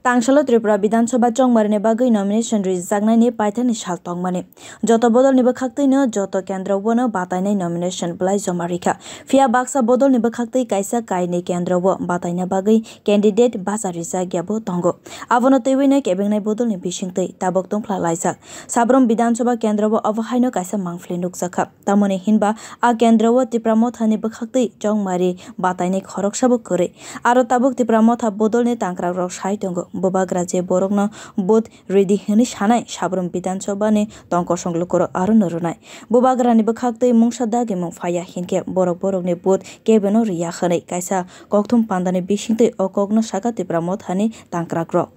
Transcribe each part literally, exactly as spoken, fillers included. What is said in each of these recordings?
Tangsalo Tripura Bidhan Sabha chongmarini bagwi nomination rijaknaini paithakni sal tongmani. Joto bodolni bwkhaktwino joto kendrobono batainai nomination bwlai joma rikha. Phiya baksa bodolni bwkhaktwi kaisa kainwi kendrobo bataina bagwi candidate bacha rijakyabo tongo. Abono twiwino kebengnai bodolni bisingtwi tabuk tongphla laijak. Sabrum Bidhan Sabha kendrobo obo haino kaisa mangpili nukjakha. Tamoni hinba a kendro o Tipra Mothani bwkhaktwi chongmari batainai khoroksabo kwrwi. Aro tabuk Tipra Motha bodolni tangkrakrok sai tongo. Bubagra je borokno vote ridi hwnwi sanai Sabrum Bidhan Sabhani tongkosong lukurok arono rwnai. Bubagrani bwkhaktwi mungsa dagimung phaiya hinkhe borok borokni vote kebeno riya hwnwi kaisa kokthum pandani bisingtwi o kokno sakha Tipra Mothani tangkrakrok.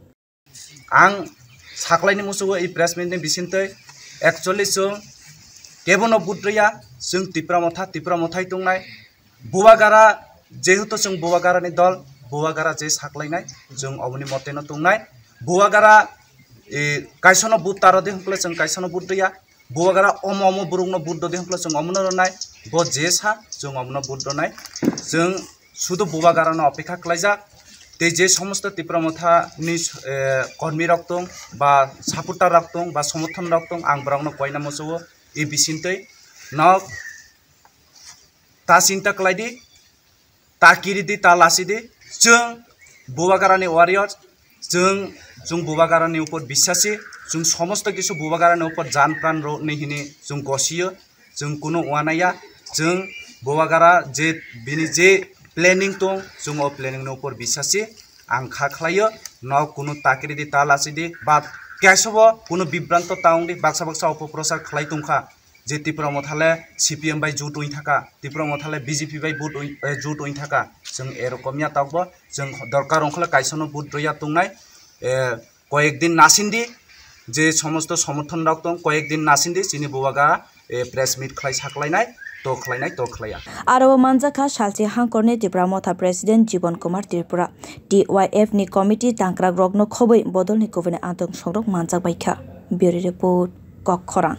Ang saklaini musugo i press meet ni bisingtwi actually chwng kebono vote rwya, chwng Tipra Motha, Tipra Mothai tongnai. Buwagara jehetu chwng Buwagarani dol, Buwagara je saklainai, chwng oboni moteno tongnai. Buwagara, e, kaisono vote taro de hwnkhe chwng kaisono vote rwya. Buwagara omo omo borokno vote rwdi hwnkhe chwng omono rwnai, bo je sa chwng omono vote rwnai. Chwng sudu Buwagarano opekha khlaijak. Tei je somosto Tipra Mothani, eh, kormirok tong ba supporterrok tong ba somorthonrok tong, ang borokno koina muchungo, e bisingtwi nok ta chinta khlai di, ta kiri di, ta lasi di. Chwng Buwagarani warrior, chwng, chwng Buwagarani upor bisasi, chwng somosto kisu Buwagarani upor jan pran rw ni hini chwng gosiyo, chwng kuno uanaya, chwng Buwagara je bini je planning tong, chwng o planning ni upor bisasi ang kha khlaio, nok kuno ta kiri di, ta lasi di, ba kaisa bo kuno bibranto ta wng di, baksa baksa opoprochar khlai tongkha. Je Tipra Motha le C P M bai jut wng thaka, Tipra Motha le B J P bai vote wng, eh, jut wng thaka. Chwng erokom ya tokbo, chwng dorkar wngkha le kaisano vote rwya tongnai. Eh, koyek din nasindi, je somosto somorthon rok tong, koyek din nasindi chini Buwaga, eh, press meet khlai saklainai, to khlainai, to khlaiya. Aro o manjakha salchi hangkorni Tipra Motha President Jibon Kumar Tripura, T Y F ni committee tangkrak rokno khobwi bodolni kubuni antong songrok manjak baikha. Bureau Report, Kokkhorang.